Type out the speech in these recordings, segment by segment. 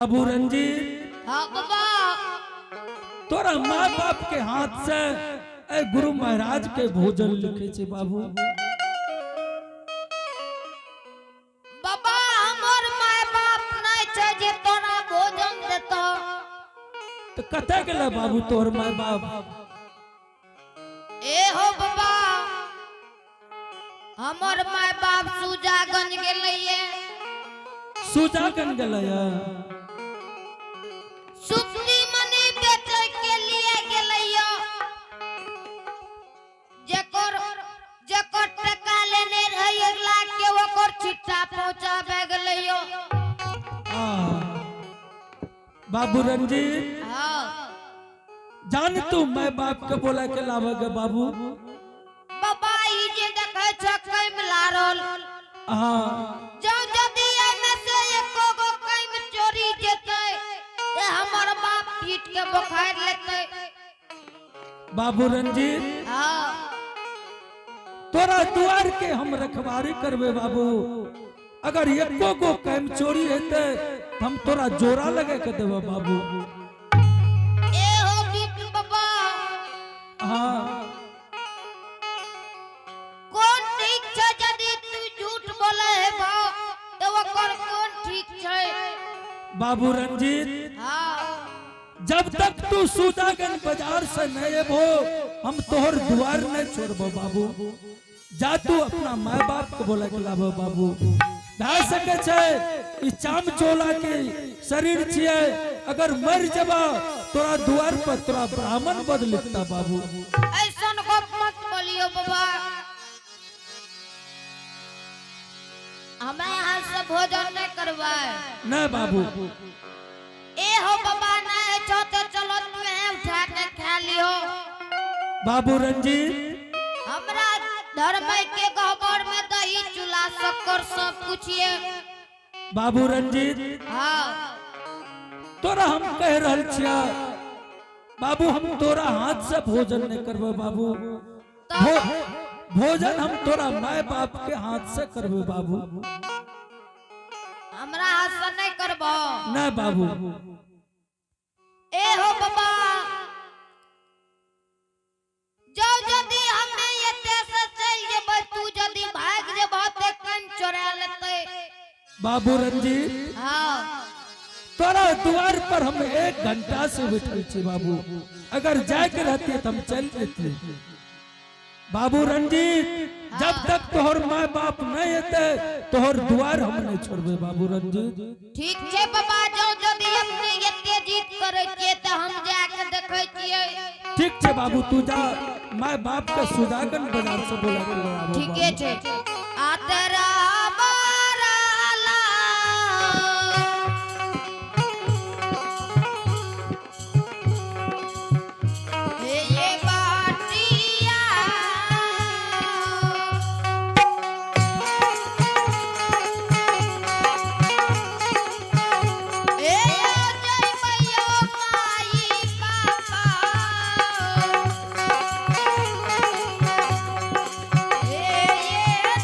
बाबू रंजीत। हाँ बाबा। तोरा माँ बाप के हाथ से ए गुरु महाराज के भोजन लिखे छे बाबू। बाबा हमर my बाप नहीं छे जे तोरा भोजन देतो। तो कतऽ गेलै बाबू तोहर my बाप? ए हो बाबा, हमर my बाप सुजागंज गेलैये। सुजागंज गेलै? सुतरी मनी बेचे के लिए गेलैये। जेकर जेकर टका लेने रहे 1 लाख के ओकर छिट्टा पहुंचाबे गेलैये। आ बाबू रंजीत। हाँ। जान तू my बाप के बोला के लावे गे बाबू। बाबा ई जे देखे छ कैम लारल। हाँ। जब यदि एमे से एको गो कैम चोरी जेतै ते हमर बाप पीट के बोखार लेतै। बाबू रंजीत। हाँ। तोरा दुआर के हम रखवारी करबे बाबू। अगर एको गो कैम चोरी हेतै त हम तोरा जोरा लगे के देबे बाबू। ए हो बिट्टू बाबा। हाँ। कोन ठीक छै यदि तू झूठ बोले हे बा ते ओकर कोन ठीक छै? बाबू रंजीत। हाँ। जब तक तू सुजागंज बाजार से नहीं एबो हम तोहर द्वार नहीं छोड़बो बाबू। जा तू अपना my बाप के बोला के लाबो बाबू। भए सके छै ई चाम चोला के शरीर छियै, अगर मर जबा तोरा द्वार पर तोरा ब्राह्मण बदलिता बाबू। ऐसन गप मत बोलियो बाबा। हमें यहाँ से भोजन नहीं करवाए। नहीं बाबू। ए हो बाबा नहीं छो तो चलो तुम्हें उठा के खा लियो। बाबू रंजीत। हमरा धर्म के गहबर में दही चूल्हा शक्कर सब कुछ ये। बाबू रंजीत। हाँ। तोरा हम कह रहल छिया बाबू, हम तोरा हाथ से भोजन नहीं करबे बाबू। भोजन हम तोरा my बाप के हाथ से करबे बाबू। हमरा हाथ से नहीं करबो? नहीं बाबू। ए हो बाबा, जो यदि हमें एते से चल जेबै तू यदि भाग जेबह ते कन चोरा लेतै। बाबू रंजीत। हाँ। तोरा द्वार पर हम 1 घंटा से बैठल छी बाबू। अगर जाए के रहती तो हम चल जेती बाबू रंजीत। जब तक तोहर my बाप नहीं एते तोहर द्वार हम नहीं छोड़बे बाबू रंजीत। ठीक छै बाबा, जो यदि अपने एते जीत करै छियै तऽ हम जाके देखै छियै। ठीक छै बाबू, तू जा my बाप के सुजागंज बाजार से बोला के ले आबो। ठीके बाबू। छै। आ तेरा बाराला हे ये बाटिया ए जय मैया माई बाबा हे ये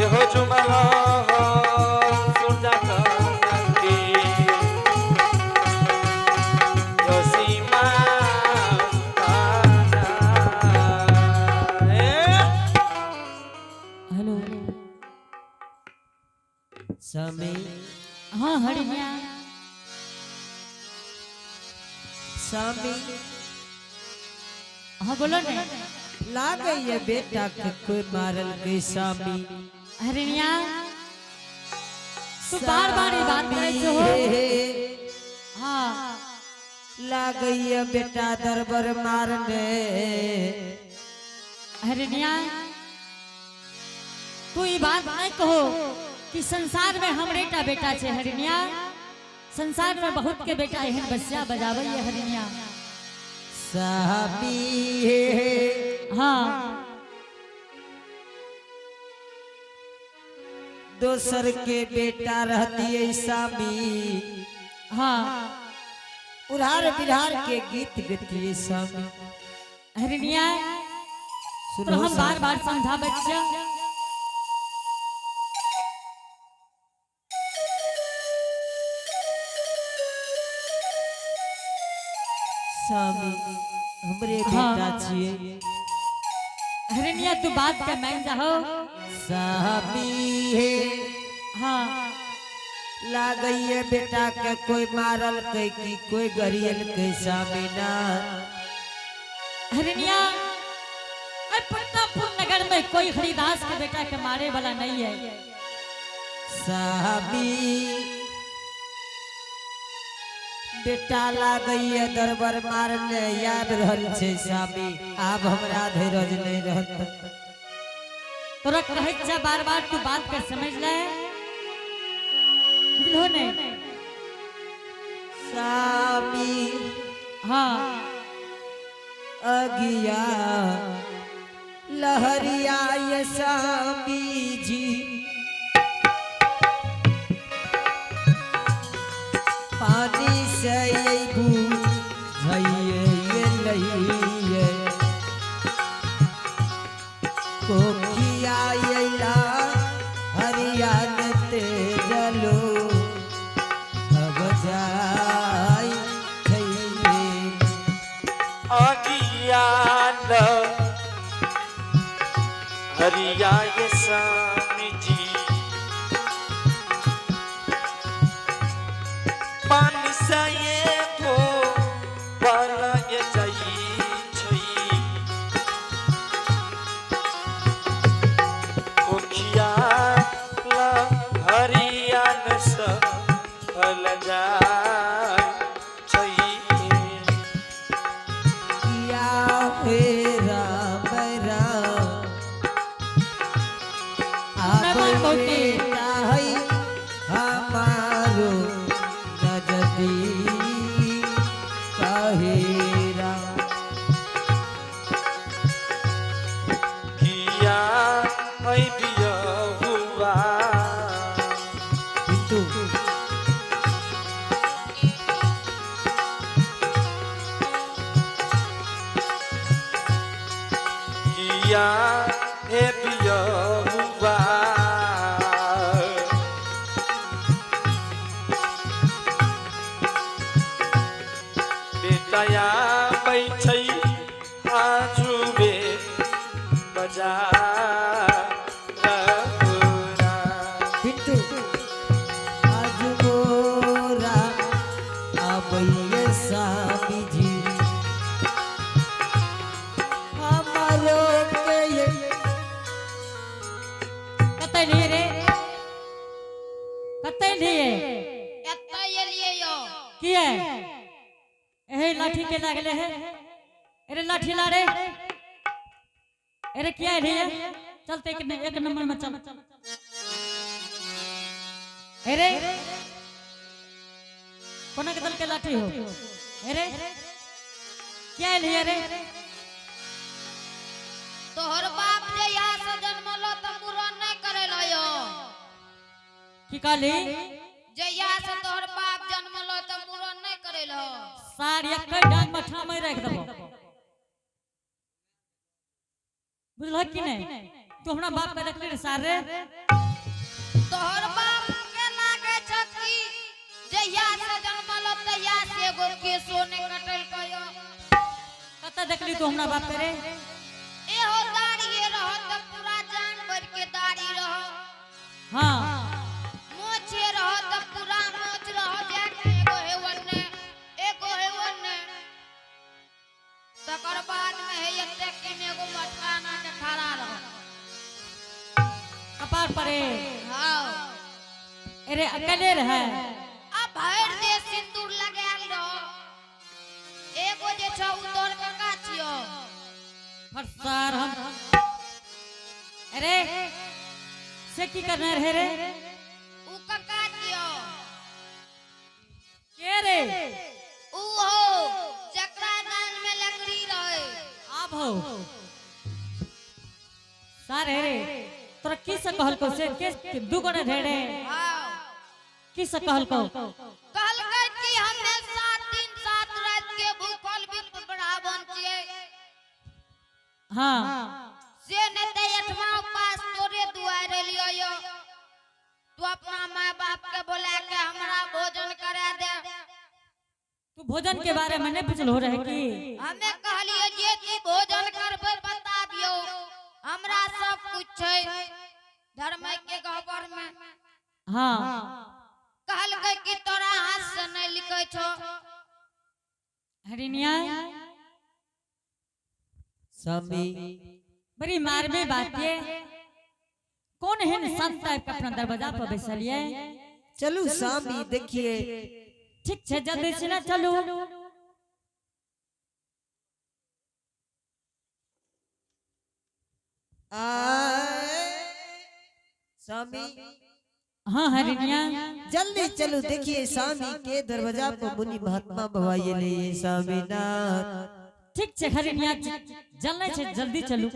हो जुमलो सुरजा के जोसीमा हेलो स्वामी। हाँ हरिणिया। स्वामी। हाँ, बोलो ने। लागैया बेटा के कोई मारल के स्वामी। हरिणिया, तू बार बार ई बात करे छो। हाँ। लागैया बेटा दरबर मारने। हरिणिया, तू ई बात नहीं कहो कि संसार में हमरे टा बेटा छे। हरिणिया, संसार में बहुत के बेटा एहन बसिया बजावे है हरिणिया। स्वामी। हाँ। दोसर के बेटा रहती स्वामी। हाँ। उड़ार बिहार के गीत गतिए स्वामी। हरिणिया, तो सुनो। हम बार बार समझा बच्चा। स्वामी, हमरे हाँ। बेटा छिए। हरिणिया, तू बात के मान जाहो। स्वामी हे। हाँ। लागैया बेटा के कोई मारल के की कोई गरियल के स्वामी ना। हरिणिया, अरे प्रतापपुर नगर में कोई हरिदास के बेटा के मारे वाला नहीं है। स्वामी, बेटा लागैया दरबर मारने याद रहल छै स्वामी, आब हमरा धीरज नहीं रहत। तोरा कहै छा बार बार, तू बात के समझ ले, बुझलो नहीं? स्वामी। हाँ। अगिया लहरिया ये स्वामी जी, पानी से अबू झइये ये लइये कोखिया अइला हरियान ते जलो अब जाई छैये। अज्ञान हरिया ये स्वामी जी, पान से ये को पाला ये जाई छई कोखिया ला हरियान स फल जाय छई। किया हे राम राम आब नमन बहुते। बेटा है हमारो नजदीक कहे राम। किया है बिया हुआ। बिट्टू। किया हे बिया हुआ। बेटाया बैठै आजुबे बजा रघुरा। बिट्टू, आज मोरा आबैये स्वामी जी हमारो के ये कतै नहीं रे, कतै नहीं है। एतऽ एलियै यौ। किए एहे लाठी के लागले है? अरे लाठी ला रे, अरे किया रे? चलते एक, एक नंबर में चल। अरे कोना के दल के लाठी हो? अरे क्या लिए रे? तोहर बाप जे यहाँ से जन्मलो तऽ मुड़न नहि करेलो यौ। की कहली? जहिया से तोहर बाप जन्मलो तऽ मुड़न नहि करेलो। सार एक डांग में ठामे रख देबो, बुझलक कि नहीं? तू हमरा बाप के रखले रे सार रे। तोहर बाप के लागे छ कि जहिया से जन्मल तहिया से एगो केसो ने कटलकयो। कतऽ देखली तू हमरा बाप के रे? एहो दाढ़िए रह त पूरा जान भर के दाढ़ी रह। हाँ। मोछे रह त पूरा मोछ रह, जाके एगो हेवन ने एगो हेवन ने। तकर बाद में हे एते किन एगो मटकाना के खड़ा रह। कपार परे? हाँ। अरे अकेले रहे? अब भर दे सिंदूर लगायल रह। एगो जे छौ उ तोर काका छियो। फरसार हम। अरे से की करना रहे रे? उ काका छियो। के रे? उ हो जकरा दान में लकड़ी रहे। आब हो सार हे रे, तोरा की से कहल को से के दू गोरे ढेरे? हाँ। की से कहल को? कहलकै कि हमे 7 दिन 7 रात के भूखल भी ब्राह्मण छियै। हाँ। से नहि तऽ आठवां उपास तोरे दुआरि एलियो यो। तू अपना माय बाप के बोला के हमरा भोजन करा दे। तू भोजन के बारे में नहीं पूछल हो रहे की? हमे कहलियै जे की भोजन करबै बता दियौ, हमरा सब कुछ छै धर्म के गहबर में। हाँ। कहलकै कि तोरा हाथ से नहि लिखै छौ। हरिनिया। स्वामी। बड़ी मारबे बात ये, कौन एहन संत आबि के अपना दरवाजा पर बैसलिए? चलू स्वामी देखिए। ठीक छै, जल्दी से ना चलू। आए स्वामी। हाँ हरिनिया। जल्दी चलू, देखिए स्वामी के दरवाजा पर मुनि महात्मा बाबा ये ले स्वामी नाथ। ठीक छै हरिनिया, जलने छै, जल्दी चलू।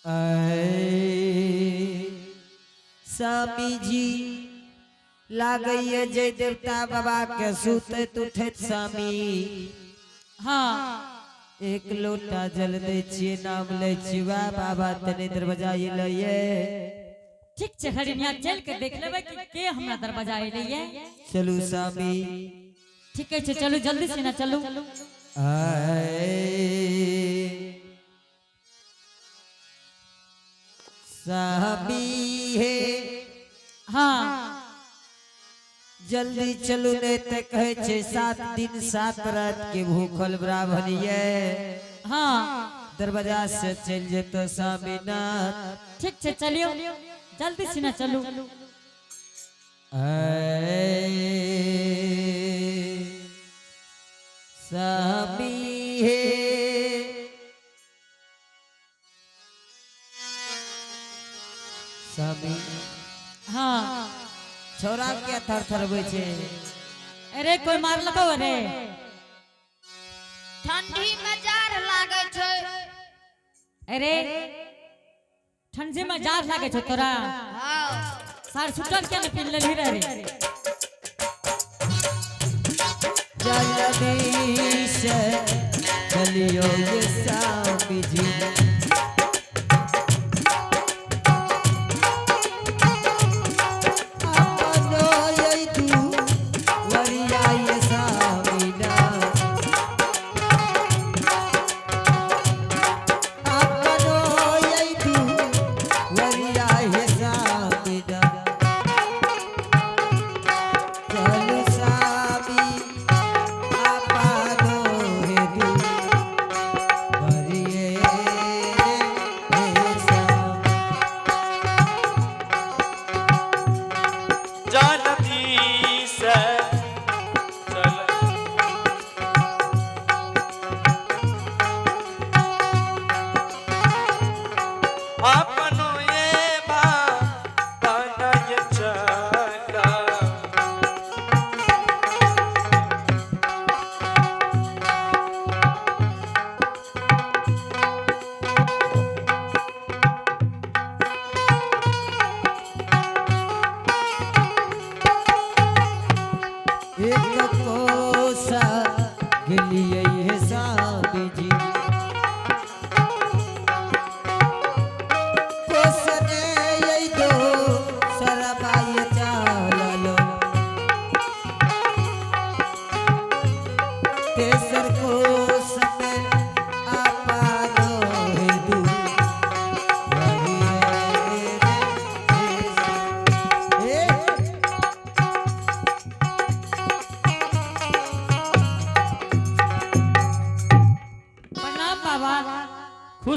आए स्वामी जी, लागैया जय देवता बाबा के सुतैत उठैत स्वामी। हाँ। एक लोटा जल दै छियै, नाम लै छियै, वाह बाबा तने दरवाजा एलैये। ठीक छै हरिनिया, चल के देख लेबै कि के हमरा दरवाजा एलैये। चलू स्वामी। ठीक छै, चलू जल्दी से ना चलू। आए स्वामी हे। हाँ। जल्दी चलू, नहीं ते कहै छै 7 दिन 7 रात के भूखल ब्राह्मण ये। हाँ। दरवाजा से चल जेतो स्वामी नाथ। ठीक छै, चलियो जल्दी से ना चलू। आए स्वामी हे। स्वामी। हाँ। छोरा के थर थरबै छै? अरे कोई मारलको रे? ठंडी में जाड़ लागै छै। अरे ठंडी में जाड़ लागे छौ तोरा? हाँ। सार सुटर के ने पिन लेलही रे? जल्दी से चलियो ये स्वामी जी। अपनो ये तू वरिया ये स्वामी नाथ। अपनो ये तू वरिया ये स्वामी नाथ। चलू स्वामी अपनो हे तू वरिये।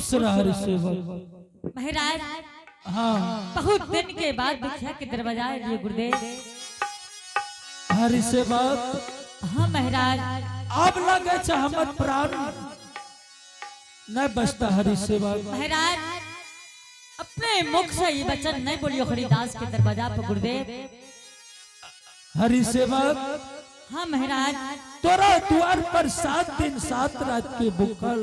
खुश रह हरि सेवक। महाराज, हाँ। बहुत दिन के बाद दुखिया के दरवाजा लिए गुरुदेव। हरि सेवक। हाँ महाराज। अब लगे छे हमर प्राण नहीं बचता हरि सेवक। महाराज, अपने मुख से ये वचन नहीं बोलियो हरिदास के दरवाजा पर गुरुदेव। हरि सेवक। हाँ महाराज। तोरा द्वार पर 7 दिन 7 रात के भूखल